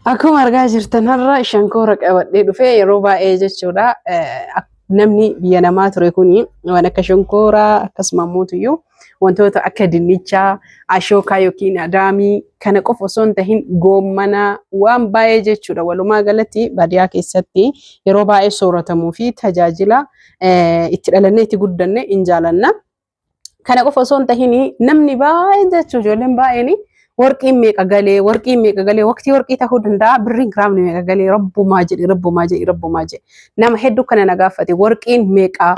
Akkuma argaa jirtan har'a shankoora qabadhee dhufee yeroo baay'ee jechuudha. Namni biyya namaa ture kuni waan akka shankooraa akkasuma ammoo wantoota akka dinnichaa, ashookaa yookiin adaamii kana qofa osoo hin tahin goommana waan baay'ee jechuudha. Walumaa galatti baadiyyaa keessatti yeroo baay'ee sooratamuu fi tajaajila itti dhalannee itti guddanne hin jaalanna. Kana qofa osoo hin tahin namni baay'een jechuun ijoolleen baay'een warqiin meeqa galee, warqiin meeqa galee, waqtii warqii ta'uu danda'a, birriin giraamni meeqa galee, rabbumaa jedhi, rabbumaa jedhi, rabbumaa jedhi. Nama hedduu kana na gaafate, warqiin meeqa,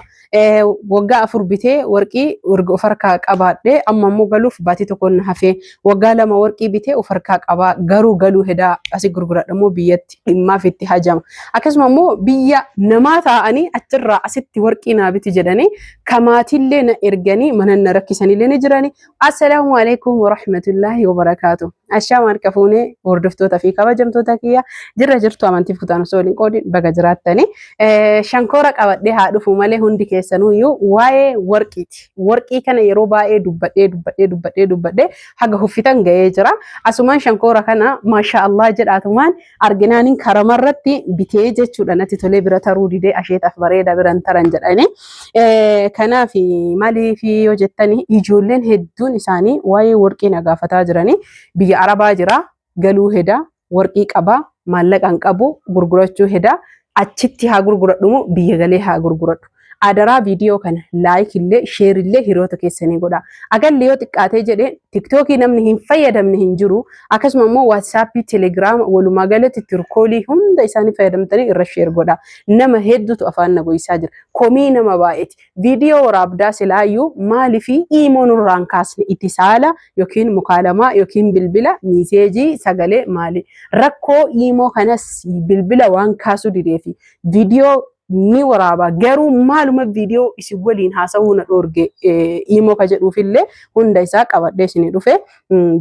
waggaa 4 bitee warqii erga of harkaa qabaadhee amma immoo galuuf baatii tokko na hafee, waggaa 2 warqii bitee of harkaa qabaa, garuu galuu hedaa, asii gurguradha immoo biyyatti dhimmaaf itti hajama. Akkasuma immoo biyya namaa taa'anii achirraa asitti warqii naa biti jedhanii kamaatiillee na erganii mana na rakkisanillee ni jirani. Assalaamu alaikum warahmatullaahi wabarakaatu. Ashaama harka fuunee hordoftoota fi kabajamtoota kiyya, jirra jirtu, amantiif kutaan osoo waliin qoodin baga jiraattani. Shankoora qabadhee haa dhufu malee hundi keessanuyyuu waa'ee warqiiti. Warqii kana yeroo baay'ee dubbadhee dubbadhee dubbadhee dubbadhee haga huffitan ga'ee jira. Asumaan shankoora kana maasha Allah jedhaatumaan arginaanin karamarratti bitee jechuudha, natti tolee bira taruu didee, asheetaaf bareeda biran taran jedhani. Kanaaf maaliif yoo jettani, ijoolleen hedduun isaanii waa'ee warqii na gaafataa jiranii, biyya Arabaa jira, galuu heda, warqii qabaa, maallaqa hin qabu, gurgurachuu heda, achitti haa gurguradhu moo biyya galee haa gurguradhu? Adaraa viidiyoo kana like illee share illee hiriyoota keessanii godha. Agalli yoo xiqqaatee jedhe TikTokii namni hin fayyadamne hin jiru. Akkasuma immoo WhatsAppii, Telegrama, walumaa galatti Truecaller hunda isaanii fayyadamtanii irra share godha. Nama hedduutu afaan na goyisaa jira. Komii nama baay'eeti. Viidiyoo waraabdaa silaayyuu maaliifii imo nurraan kaasne, itti saala yookiin mukaalamaa yookiin bilbila message sagalee maali? Rakkoo imo kanas bilbila waan kaasuu dideefi viidiyoo ni waraaba, garuu maaluma viidiyoo isin waliin haasawuu na dhoorge imo ka jedhuufillee hunda isaa qabadhee isinii dhufe.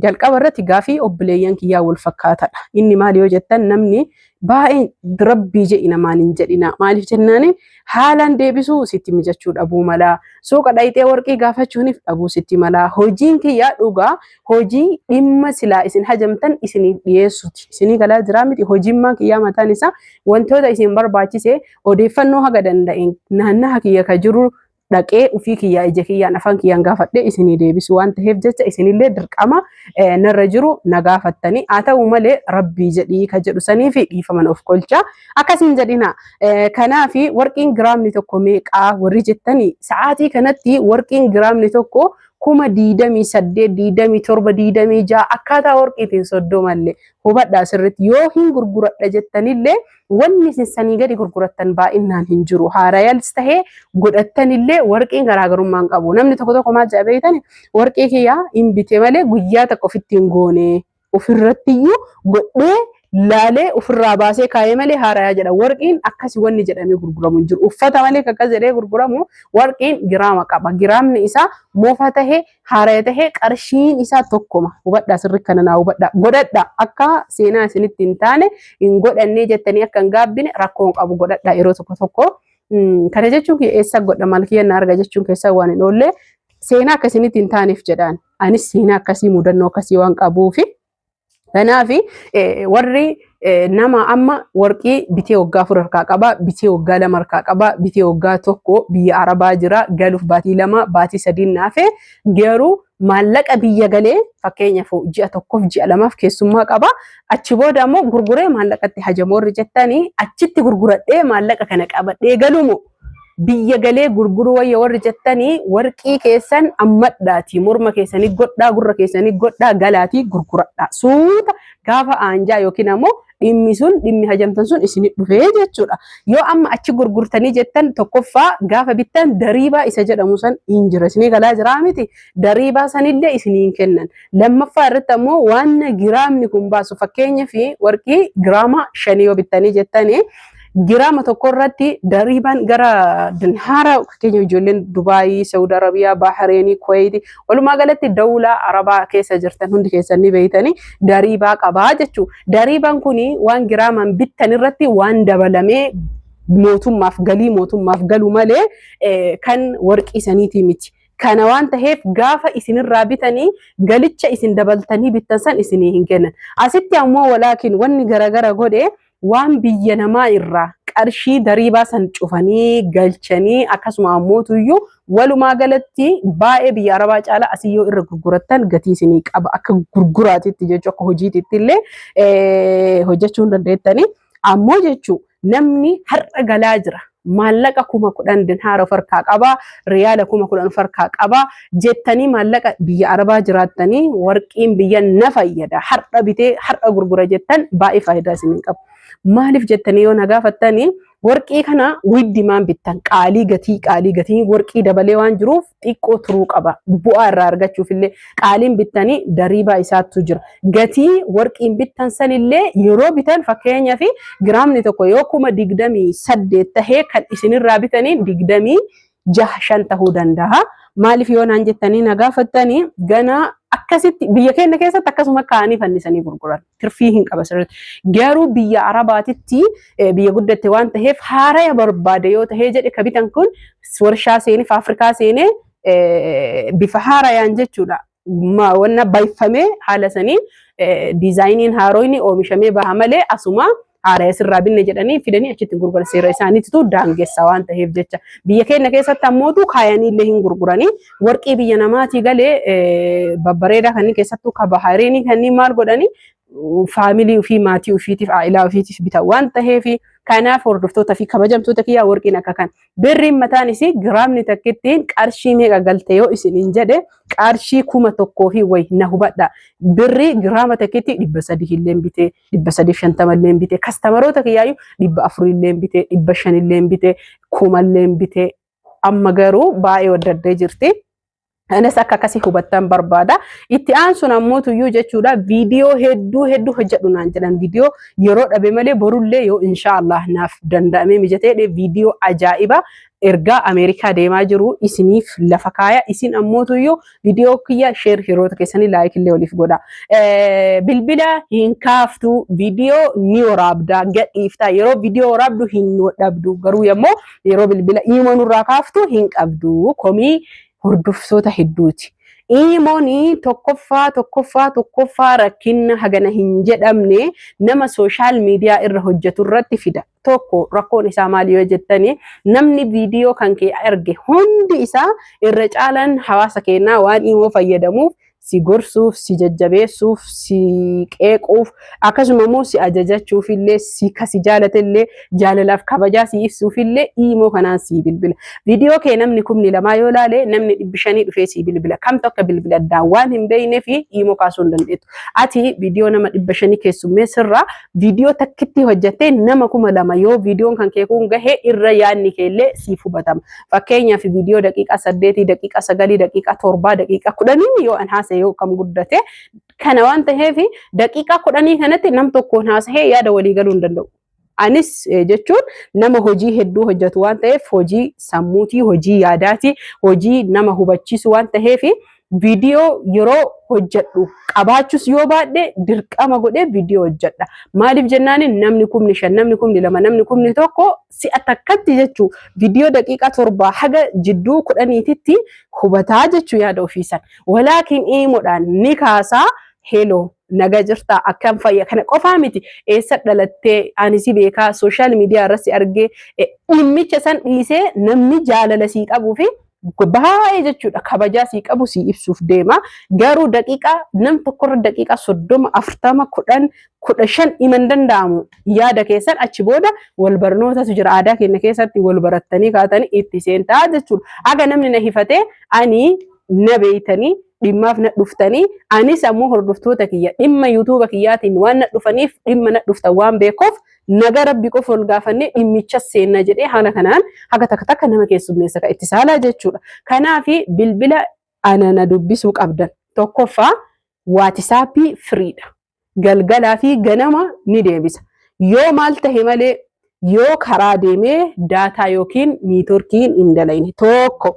Jalqaba irratti gaafii obboleeyyan kiyyaa wal fakkaataadha. Inni maali yoo jettan, namni baay'een rabbii jedhi namaan hin jedhina. Maaliif jennaani, haalaan deebisuu sitti mijachuu dhabuu mala. Suuqa dhayixee warqii gaafachuuniif dhabuu sitti mala. Hojiin kiyyaa dhugaa hojii dhimma silaa isin hajamtan isiniif dhiyeessuuti. Isinii galaa jiraa miti? Hojiimmaan kiyyaa mataan isaa wantoota isin barbaachise odeeffannoo haga danda'een naannaha kiyya ka jiru dhaqee ofii kiyyaa ija kiyyaan afaan kiyyaan gaafadhee isinii deebisu waan ta'eef jecha isinillee dirqama narra jiru na gaafattanii. Haa ta'u malee rabbii jedhii ka jedhu sanii fi dhiifaman of kolcha akkasiin jedhina. Kanaaf warqiin giraamni tokko meeqaa warri jettanii, sa'aatii kanatti warqiin giraamni tokko 28,000, 27, 26, akkaataa warqiitiin 30llee. Hubadhaa sirriitti, yoo hin gurguradha jettanillee wanni isin sanii gadi gurgurattan baay'inaan hin jiru. Haarayals tahee godhattanillee warqiin garaagarummaa hin qabu. Namni tokko tokko maal jedha beektani? Warqii kiyyaa hin bite malee guyyaa tokko ofitti hin goone. Ofirrattiyyuu godhee laalee ofirraa baasee kaayee malee haarayaa jedha. Warqiin akkasi wanni jedhamee gurguramu hin jiru. Uffata malee akkas jedhee gurguramu, warqiin giraama qaba. Giraamni isaa moofa tahee haaraya tahee qarshiin isaa tokkuma. Hubadhaa sirri kana, naa hubadhaa. Godhadhaa, akka seenaa isinitti hin taane, hin godhannee jettanii akka hin gaabbine, rakkoo hin qabu, godhadhaa yeroo tokko tokko. Kana jechuun eessa godha maal kiyya na arga jechuun keessaa waan hin oolle, seenaa akka isinitti hin taaneef jedhaan. Anis seenaa akkasii, mudannoo akkasii waan qabuufi. Kanaaf warri nama amma warqii bitee waggaa 4 harkaa qaba, bitee waggaa 2 harkaa qaba, bitee waggaa 1, biyya Arabaa jira, galuuf baatii 2, baatii 3 naafe, garuu maallaqa biyya galee fakkeenyaaf ji'a tokkoof ji'a lamaaf keessummaa qaba. Achi booda ammoo gurguree maallaqatti hajamoorri jettanii, achitti gurguradhee maallaqa kana qabadhee galumo biyya galee gurguruu wayya warri jettanii, warqii keessan ammadhaati morma keessanii godhaa, gurra keessanii godhaa, galaatii gurguradhaa suuta gaafa aanjaa yookiin ammoo dhimmi sun, dhimmi hajamtan sun isinit dhufee jechuudha. Yoo amma achi gurgurtanii jettan, tokkoffaa gaafa bittan dariibaa isa jedhamu san hin jira. Isinii galaa jiraa miti? Dariibaa sanillee isinii hin kennan. Lammaffaa irratti ammoo waan giraamni kun baasu, fakkeenyaaf warqii giraama 5 yoo bittanii jettanii, giraama tokko irratti dariibaan gara dinhaara, fakkeenya ijoolleen Dubaayii, Saudi Arabiyaa, Bahareenii, Kuweetii, walumaa galatti dawlaa Arabaa keessa jirtan hundi keessan ni beeytanii, dariibaa qabaa jechuudha. Dariibaan kun waan giraamaan bittan irratti waan dabalamee mootummaaf galii mootummaaf galu malee kan warqii saniitii miti. Kana waan taheef gaafa isinirraa bitanii galicha isin dabaltanii bittan san isinii hin kennan. Asitti ammoo walaakin wanni garagara godhe waan biyya namaa irraa qarshii dariibaa san cufanii galchanii, akkasuma ammootuyyuu walumaa galatti baay'ee biyya Arabaa caalaa asii yoo irra gurgurattan gatii isinii qaba. Akka gurguraatitti jechuu, akka hojiititti illee hojjechuu hin dandeettanii. Ammoo jechuu namni har'a galaa jira. Maallaqa 10,000 dinhaara of harkaa qabaa, riyaala 10,000 of harkaa qabaa jettanii, maallaqa biyya Arabaa jiraattanii warqiin biyya na fayyada, har'a bitee har'a gurgura jettan, baay'ee faayidaa isin qabu. Maaliif jettanii yoo na gaafattanii, warqii kana widdimaan bittan qaalii gatii qaalii gatiin warqii dabalee waan jiruuf xiqqoo turuu qaba. Bu'aa irraa argachuuf illee qaaliin bittanii dariibaa isaattu jira. Gatii warqiin bittan sanillee yeroo bitan, fakkeenyaaf giraamni tokko yoo 28,000 tahee, kan isinirraa bitanii 26, 5 tahuu danda'a. Maaliif yoo naan jettanii na gaafattanii, gana akkasitti biyya keenya keessatti akkasuma kaa'anii fannisanii gurguran. Tirfii hin qaba sirriitti. Garuu biyya Arabaatitti biyya guddatte waan ta'eef, haaraya barbaade yoo tahee jedhe, ka bitan kun warshaa seenee, faafrikaa seenee, bifa haarayaan jechuudha. Wanna baay'ifamee haala sanii diizaayiniin haaroyni oomishamee baha malee, asuma haaraya sirraa binne jedhanii fidanii achitti gurguran, seera isaaniitu daangessa waan ta'eef jecha. Biyya keenya keessatti ammootu kaayanii illee hin gurguranii. Warqii biyya namaatii galee babbareedaa kanneen, keessattuu ka Bahareenii kanneen, maal godhanii, faamilii ofii, maatii ofiitiif, aa'ilaa ofiitiif bitan waan ta'eef. Kanaaf hordoftoota fi kabajamtoota kiyyaa, warqiin akka kan birriin mataan isii giraamni takkittiin qarshii meeqa galte yoo isiniin jedhe, qarshii 1000 fi wayi. Na hubadha, birrii giraama takkitti 300 illee bitee, 350 illee bitee, customeroota kiyyaayyuu 400 illee bitee, 500 illee bitee, 1000 illee bitee. Amma garuu baay'ee waddaddee jirti. Anis akka akkasii hubattan barbaada. Itti aansuun ammoo tuyyuu jechuudha, viidiyoo hedduu hedduu hojjedhu naan jedhan. Viidiyoo yeroo dhabe malee, borullee yoo inshaallah naaf danda'amee mijatee, viidiyoo ajaa'iba ergaa Ameerikaa deemaa jiru isiniif lafa kaaya. Isin ammoo tuyyuu viidiyoo kiyya share, hiriyoota keessanii like illee waliif godha. Bilbila hin kaaftu, viidiyoo ni waraabda, gadhiifta. Yeroo viidiyoo waraabdu hin dhabdu, garuu yommuu yeroo bilbila imo nurraa kaaftu hin qabdu. Komii hordoftoota hedduuti. Imoon tokkoffaa tokkoffaa tokkoffaa rakkina hagana hin jedhamne nama social media irra hojjetu irratti fida. Tokko rakkoon isaa maali yoo jettani, namni viidiyoo kan kee arge hundi isaa, irra caalaan hawaasa keenyaa waan imo fayyadamuuf, si gorsuuf, si jajjabeessuuf, si qeequuf, akkasuma immoo si ajajachuuf illee, si kasi jaalate illee jaalalaaf kabajaa si ibsuuf illee imo kanaan si bilbila. Viidiyoo kee namni 2,000 yoo laale, namni 500 dhufee si bilbila. Kamtu akka bilbila addaan waan hin beeknee fi imo kaasuu hin dandeettu. Ati viidiyoo nama 500 keessummeessirraa viidiyoo takkitti hojjettee nama 2000 yoo viidiyoon kan kee kun gahe, irra yaadni kee illee siif hubatama. Fakkeenyaaf viidiyoo daqiiqaa 8, daqiiqaa 9, daqiiqaa 7, daqiiqaa 10 yoo an haasa'e yoo kam guddate, kana waan ta'eef daqiiqaa 10 kanatti nam tokkoon haasa'ee yaada walii galuu hin danda'u. Anis jechuun nama hojii hedduu hojjetu waan ta'eef, hojii sammuutii, hojii yaadaati, hojii nama hubachiisu waan ta'eef, viidiyoo yeroo hojjedhu qabaachus yoo baadhe, dirqama godhee viidiyoo hojjedha. Maaliif jennaan, namni 5,000, namni 2,000, namni 1,000 si'a takkatti jechuu viidiyoo daqiiqaa 7 haga jidduu 10titti hubataa jechuu yaada ofiisan. Walaakin imodhaan ni kaasaa, "Hello, naga jirtaa? Akkam fayya?" Kana qofaa miti, eessa dhalattee, ani si beekaa, social media irratti argee, dhimmicha san dhiisee namni jaalala sii qabuu fi baay'ee jechuudha kabajaa sii qabu sii ibsuuf deema. Garuu daqiiqaa nam tokkorra daqiiqaa 30, 40, 10, 15 hima hin danda'amu. Yaada keessan achi booda wal barnootatu jira. Aadaa keenya keessatti wal barattanii kaatanii itti seentaa jechuudha. Aga namni na hifatee, ani na beeytanii dhimmaaf na dhuftanii, anis ammoo hordoftoota kiyya dhimma YouTube kiyyaatiin waan na dhufaniif, dhimma na dhuftan waan beekuuf, naga rabbi qofa ol gaafannee dhimmicha seenna jedhee haala kanaan haga takka takka nama keessummeessa ka itti saalaa jechuudha. Kanaafi bilbila ana na dubbisuu qabdan. Tokkoffaa, WhatsAppii freedha. Galgalaa fi ganama ni deebisa. Yoo maal tahe malee, yoo karaa deemee data yookiin networkiin hin dalayne tokko,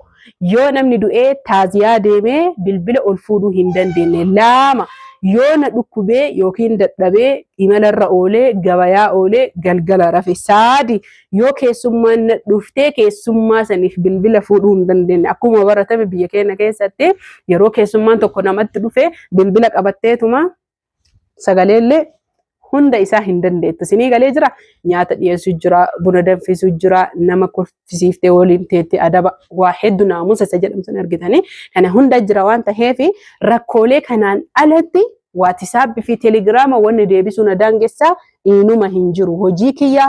yoo namni du'ee taaziyaa deemee bilbila ol fuudhuu hin dandeenye lama, Yoo na dhukkubee yookiin dadhabee imalarra oolee, gabayaa oolee, galgala rafe. Saadi, yoo keessummaan na dhuftee keessummaa saniif bilbila fuudhuu hin dandeenye. Akkuma baratame biyya keenya keessatti yeroo keessummaan tokko namatti dhufe bilbila qabatteetuma sagaleellee hunda isaa hin dandeettu. Isinii galee jira, nyaata dhiyeessuu jira, buna danfisuu jira, nama kolfisiiftee waliin teettee adaba waa hedduu naamusa isa jedhamu sana argitanii kana hunda jira. Waan ta'eef rakkoolee kanaan alatti WhatsApp fi Telegiraama wanni deebisuu na daangessaa inuma hin jiru. Hojii kiyya,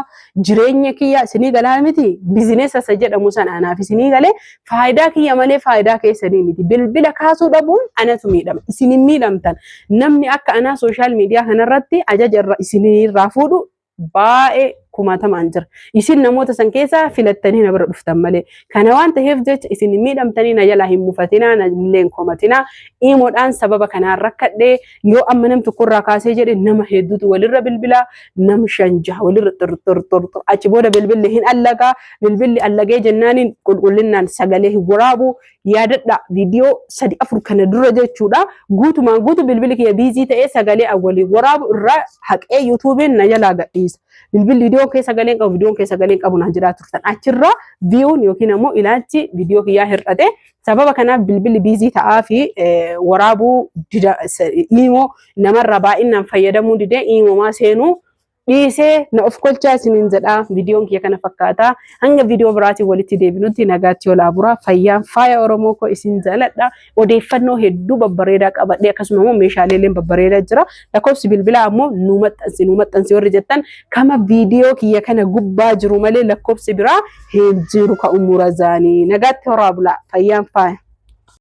jireenya kiyya, isinii galaa miti, business isa jedhamu sana anaaf isinii galee faayidaa kiyya malee faayidaa keessanii miti. Bilbila kaasuu dhabuun anatu miidhama. Isin hin miidhamtan. Namni akka anaa social media kanarratti ajaja irra isinirraa fuudhu baay'ee kumaatamaan jira. Isin namoota san keessaa filattanii na bira dhuftan malee. Kana waan ta'eef jecha isin hin miidhamtanii, na jalaa hin mufatinaa, na illee hin komatinaa. Imoodhaan sababa kanaan rakkadhee yoo amma nam tokkorraa kaasee jedhe nama hedduutu walirra bilbilaa, nam shan jaha walirra xir xir xir xir, achi booda bilbilli hin allagaa. Bilbilli allagee jennaaniin qulqullinnaan sagalee hin waraabu. Yaadadha, viidiyoo sadi afur kana dura jechuudha, guutumaan guutu bilbilli kiyya busy ta'ee sagalee awwalii waraabu irraa haqee YouTubeiin na jalaa gadhiisa. Bilbilli viidiyoon kee sagaleen qabu, viidiyoon kee sagaleen qabu naan jedhaa turtan. Achirraa viewun yookiin ammoo ilaalchi viidiyoo kiyyaa hir'ate. Sababa kanaaf bilbilli busy ta'aa fi waraabuu imo namarraa baay'inaan fayyadamuu didee imomaa seenuu dhiisee na of kolchaa isiniin jedhaa. Viidiyoon kiyya kana fakkaata. Hanga viidiyoo biraatiin walitti deebinutti nagaatti olaa buraa. Fayyaan faaya, Oromoo koo, isin jaaladha. Odeeffannoo hedduu babbareedaa qabadhee akkasuma immoo meeshaaleeleen babbareedaa jira. Lakkoofsi bilbilaa ammoo nu maxxansi, nu maxxansi warri jettan, kama viidiyoo kiyya kana gubbaa jiru malee lakkoofsi biraa hin jiru ka umura zaanii. Nagaatti horaa bulaa, fayyaan faaya.